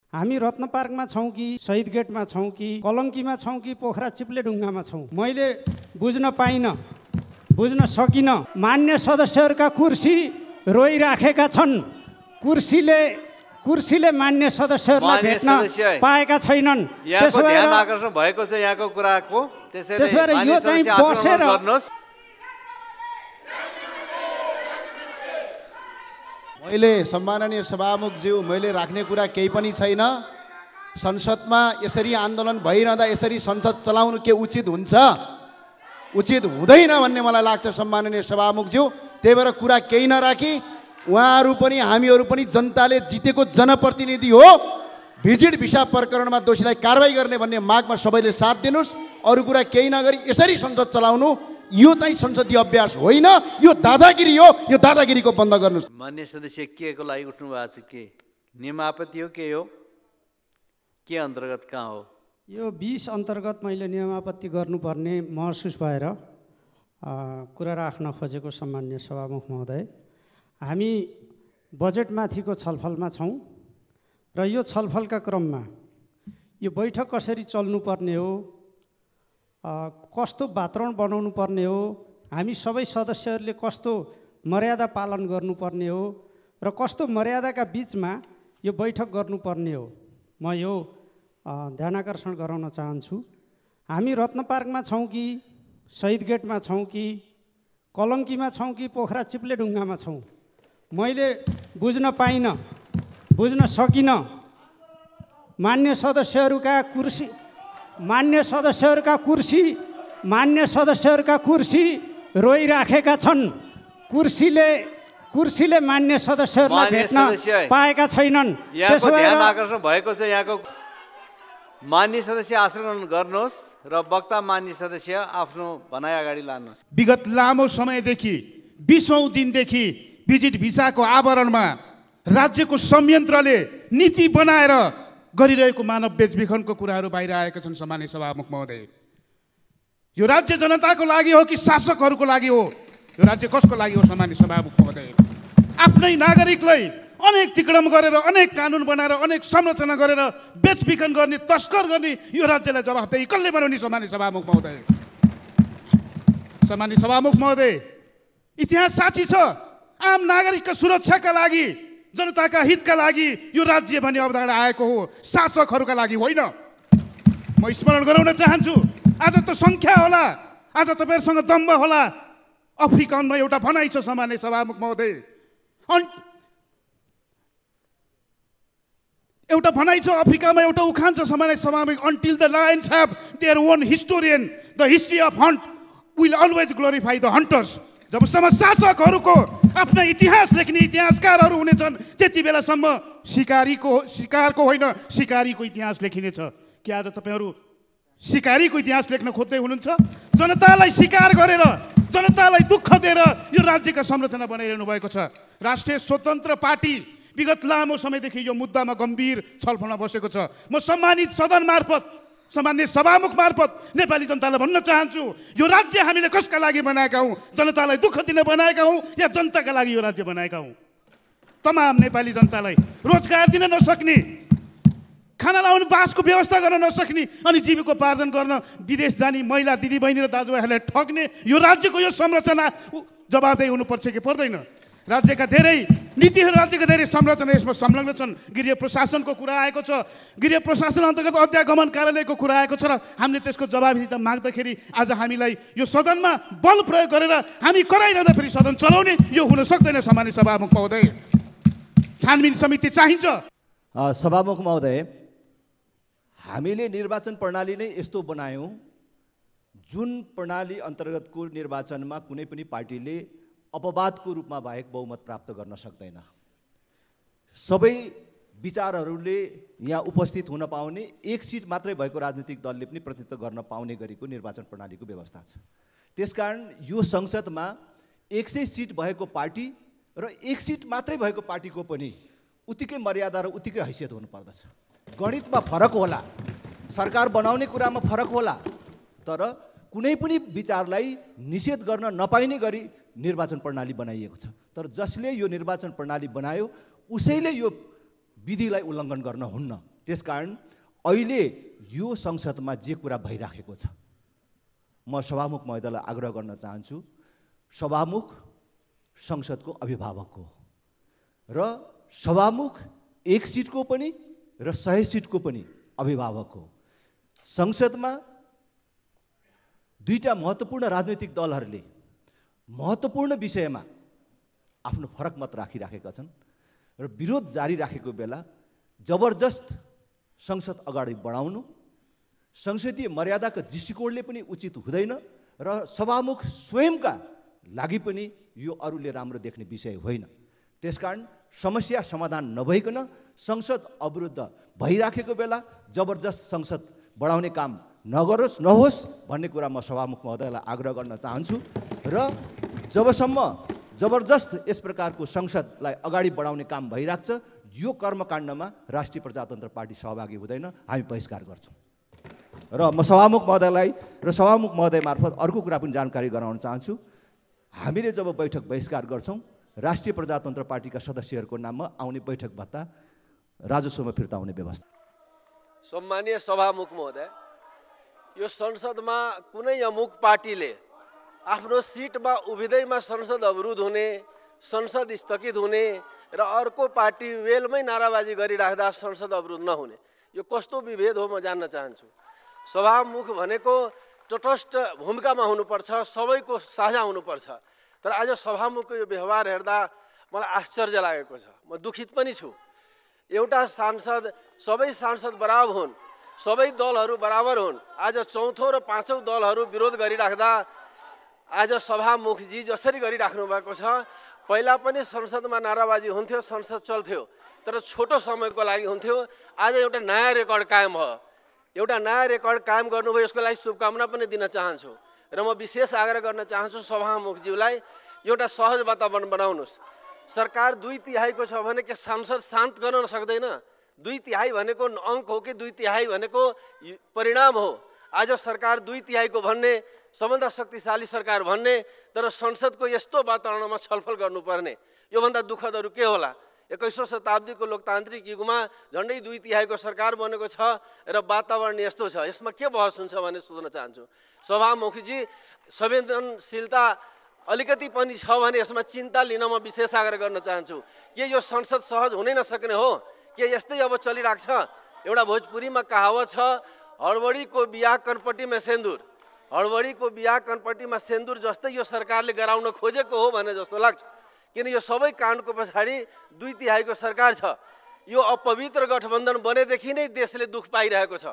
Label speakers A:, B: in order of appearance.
A: हामी रत्न पार्कमा छौँ कि शहीद गेटमा छौँ कि कलङ्कीमा छौँ कि पोखरा चिप्लेढुङ्गामा छौँ, मैले बुझ्न पाइनँ, बुझ्न सकिनँ। मान्य सदस्यहरूका कुर्सी रोइराखेका छन्। कुर्सीले मान्य सदस्यहरूलाई भेट्न पाएका छैनन्।
B: त्यसो भएर ध्यान आकर्षण भएको छ यहाँको कुराको।
A: त्यसैले यो चाहिँ बसेर
C: मैले सम्माननीय सभामुखज्यू, मैले राख्ने कुरा केही पनि छैन। संसदमा यसरी आन्दोलन भइरहँदा यसरी संसद चलाउनु के उचित हुन्छ? उचित हुँदैन भन्ने मलाई लाग्छ सम्माननीय सभामुखज्यू। त्यही भएर कुरा केही नराखी उहाँहरू पनि हामीहरू पनि जनताले जितेको जनप्रतिनिधि हो। भिजिट भिसा प्रकरणमा दोषीलाई कारबाही गर्ने भन्ने मागमा सबैले साथ दिनुहोस्। अरू कुरा केही नगरी यसरी संसद चलाउनु यो चाहिँ संसदीय अभ्यास होइन, यो दादागिरी हो। यो दादागिरीको बन्द गर्नुहोस्।
B: मान्य सदस्य के को लागि उठ्नु भएको छ? के नियमापत्ति हो? के हो? के अन्तर्गत कहाँ हो?
A: यो 20 अन्तर्गत मैले नियमापत्ति गर्नुपर्ने महसुस भएर कुरा राख्न खोजेको सम्मान्य सभामुख महोदय। हामी बजेटमाथिको छलफलमा छौँ र यो छलफलका क्रममा यो बैठक कसरी चल्नुपर्ने हो, कस्तो वातावरण बनाउनु पर्ने हो, हामी सबै सदस्यहरूले कस्तो मर्यादा पालन गर्नुपर्ने हो र कस्तो मर्यादाका बिचमा यो बैठक गर्नुपर्ने हो, म यो ध्यानाकर्षण गराउन चाहन्छु। हामी रत्न पार्कमा छौँ कि शहीद गेटमा छौँ कि कलङ्कीमा छौँ कि पोखरा चिप्लेढुङ्गामा छौँ, मैले बुझ्न पाइनँ, बुझ्न सकिनँ। मान्य सदस्यहरूका कुर्सी रोइराखेका छन्। कुर्सीले मान्य सदस्यहरूलाई भेट्न पाएका छैनन्।
B: त्यसो भएर ध्यान आकर्षण भएको छ यहाँको। मान्य सदस्य आसन गर्नुहोस् र वक्ता मान्य सदस्य आफ्नो भनाइ अगाडि लानुहोस्।
D: विगत लामो समयदेखि 20औं दिनदेखि भिजिट भिसाको आवरणमा राज्यको संयन्त्रले नीति बनाएर गरिरहेको मानव बेचबिखनको कुराहरू बाहिर आएका छन्। सम्माननीय सभामुख महोदय, यो राज्य जनताको लागि हो कि शासकहरूको लागि हो? यो राज्य कसको लागि हो? सम्माननीय सभामुख महोदय, आफ्नै नागरिकलाई अनेक तिक्रम गरेर, अनेक कानुन बनाएर, अनेक संरचना गरेर बेचबिखन गर्ने, तस्कर गर्ने यो राज्यलाई जवाफदेही कसले बनाउने? सम्माननीय सभामुख महोदय, सम्माननीय सभामुख महोदय, इतिहास साक्षी छ। आम नागरिकका सुरक्षाका लागि, जनताका हितका लागि यो राज्य भन्ने अवधारणा आएको हो, शासकहरूका लागि होइन। म स्मरण गराउन चाहन्छु, आज त सङ्ख्या होला, आज तपाईँहरूसँग दम्ब होला। अफ्रिकामा एउटा भनाइ छ सम्माननीय सभामुख महोदय, एउटा भनाइ छ, अफ्रिकामा एउटा उखान छ सम्माननीय सभामुख, until the lions have their own historian, the history of hunt will always glorify the hunters। जबसम्म शासकहरूको आफ्ना इतिहास लेख्ने इतिहासकारहरू हुनेछन् त्यति बेलासम्म शिकारको होइन शिकारीको इतिहास लेखिनेछ। के आज तपाईँहरू शिकारीको इतिहास लेख्न खोज्दै हुनुहुन्छ? जनतालाई शिकार गरेर, जनतालाई दुःख दिएर यो राज्यका संरचना बनाइरहनु भएको छ। राष्ट्रिय स्वतन्त्र पार्टी विगत लामो समयदेखि यो मुद्दामा गम्भीर छलफलमा बसेको छ। म सम्मानित सदन मार्फत, सम्मान्य सभामुख मार्फत नेपाली जनतालाई भन्न चाहन्छु, यो राज्य हामीले कसका लागि बनाएका हौँ? जनतालाई दुःख दिन बनाएका हौँ या जनताका लागि यो राज्य बनाएका हौँ? तमाम नेपाली जनतालाई रोजगार दिन नसक्ने, खाना लाउने बासको व्यवस्था गर्न नसक्ने अनि जीविकोपार्जन गर्न विदेश जाने महिला दिदीबहिनी र दाजुभाइहरूलाई ठग्ने यो राज्यको यो संरचना जवाबदेही हुनुपर्छ कि पर्दैन? राज्यका धेरै नीतिहरू, राज्यका धेरै संरचना यसमा संलग्न छन्। गृह प्रशासनको कुरा आएको छ, गृह प्रशासन अन्तर्गत अध्यागमन कार्यालयको कुरा आएको छ र हामीले त्यसको जवाबदिता माग्दाखेरि आज हामीलाई यो सदनमा बल प्रयोग गरेर हामी कराइरहँदा फेरि सदन चलाउने यो हुन सक्दैन। सम्मानित सभामुख महोदय, छानबिन समिति चाहिन्छ।
C: सभामुख महोदय, हामीले निर्वाचन प्रणाली नै यस्तो बनायौँ जुन प्रणाली अन्तर्गतको निर्वाचनमा कुनै पनि पार्टीले अपवादको रूपमा बाहेक बहुमत प्राप्त गर्न सक्दैन। सबै विचारहरूले यहाँ उपस्थित हुन पाउने, एक सिट मात्रै भएको राजनीतिक दलले पनि प्रतिनिधित्व गर्न पाउने गरेको निर्वाचन प्रणालीको व्यवस्था छ। त्यसकारण यो संसदमा 100 सिट भएको पार्टी र 1 सिट मात्रै भएको पार्टीको पनि उत्तिकै मर्यादा र उत्तिकै हैसियत हुनुपर्दछ। गणितमा फरक होला, सरकार बनाउने कुरामा फरक होला, तर कुनै पनि विचारलाई निषेध गर्न नपाइने गरी निर्वाचन प्रणाली बनाइएको छ। तर जसले यो निर्वाचन प्रणाली बनायो उसैले यो विधिलाई उल्लङ्घन गर्न हुन्न। त्यसकारण अहिले यो संसदमा जे कुरा भइराखेको छ, म सभामुख महोदयलाई आग्रह गर्न चाहन्छु, सभामुख संसदको अभिभावक हो र सभामुख 1 सिटको पनि र 100 सिटको पनि अभिभावक हो। संसदमा दुईटा महत्त्वपूर्ण राजनैतिक दलहरूले महत्त्वपूर्ण विषयमा आफ्नो फरक मत राखिराखेका छन् र विरोध जारी राखेको बेला जबरजस्त संसद अगाडि बढाउनु संसदीय मर्यादाको दृष्टिकोणले पनि उचित हुँदैन र सभामुख स्वयंका लागि पनि यो अरूले राम्रो देख्ने विषय होइन। त्यसकारण समस्या समाधान नभइकन संसद अवरुद्ध भइराखेको बेला जबरजस्त संसद बढाउने काम नहोस् भन्ने कुरा म सभामुख महोदयलाई आग्रह गर्न चाहन्छु र जबसम्म जबरजस्त यस प्रकारको संसदलाई अगाडि बढाउने काम भइराख्छ यो कर्मकाण्डमा राष्ट्रिय प्रजातन्त्र पार्टी सहभागी हुँदैन, हामी बहिष्कार गर्छौँ। र म सभामुख महोदयलाई र सभामुख महोदय मार्फत अर्को कुरा पनि जानकारी गराउन चाहन्छु, हामीले जब बैठक बहिष्कार गर्छौँ राष्ट्रिय प्रजातन्त्र पार्टीका सदस्यहरूको नाममा आउने बैठक भत्ता राजस्वमा फिर्ता हुने व्यवस्था।
E: सम्मानीय सभामुख महोदय, यो संसदमा कुनै अमुक पार्टीले आफ्नो सिटमा उभिँदैमा संसद अवरुद्ध हुने, संसद स्थगित हुने र अर्को पार्टी वेलमै नाराबाजी गरिराख्दा संसद अवरुद्ध नहुने, यो कस्तो विभेद हो म जान्न चाहन्छु। सभामुख भनेको तटस्थ भूमिकामा हुनुपर्छ, सबैको साझा हुनुपर्छ, तर आज सभामुखको यो व्यवहार हेर्दा मलाई आश्चर्य लागेको छ, म दुखित पनि छु। एउटा सांसद, सबै सांसद बराबर हुन्, सबै दलहरू बराबर हुन्, आज चौथो र पाँचौँ दलहरू विरोध गरिराख्दा आज सभामुखजी जसरी गरिराख्नु भएको छ, पहिला पनि संसदमा नाराबाजी हुन्थ्यो, संसद चल्थ्यो, तर छोटो समयको लागि हुन्थ्यो। आज एउटा नयाँ रेकर्ड कायम भयो, एउटा नयाँ रेकर्ड कायम गर्नुभयो, यसको लागि शुभकामना पनि दिन चाहन्छु र म विशेष आग्रह गर्न चाहन्छु सभामुखज्यूलाई एउटा सहज वातावरण बनाउनुहोस्। सरकार 2/3 छ भने के सांसद शान्त गर्न सक्दैन? 2/3 भनेको अङ्क हो कि 2/3 भनेको परिणाम हो? आज सरकार 2/3 भन्ने, सबभन्दा शक्तिशाली सरकार भन्ने, तर संसदको यस्तो वातावरणमा छलफल गर्नुपर्ने, योभन्दा दुःखदहरू के होला? 21औं शताब्दीको लोकतान्त्रिक युगमा झन्डै 2/3 सरकार बनेको छ र वातावरण यस्तो छ, यसमा के बहस हुन्छ भने सोध्न चाहन्छु। सभामुखजी, संवेदनशीलता अलिकति पनि छ भने यसमा चिन्ता लिन म विशेष आग्रह गर्न चाहन्छु। के यो संसद सहज हुनै नसक्ने हो? के यस्तै अब चलिरहेको छ? एउटा भोजपुरीमा कहावत छ, हडबडीको बिहा कनपट्टीमा सेन्दुर। हडबडीको बिहा कनपट्टीमा सेन्दुर जस्तै यो सरकारले गराउन खोजेको हो भने जस्तो लाग्छ, किन यो सबै काण्डको पछाडि 2/3 सरकार छ। यो अपवित्र गठबन्धन बनेदेखि नै देशले दुःख पाइरहेको छ।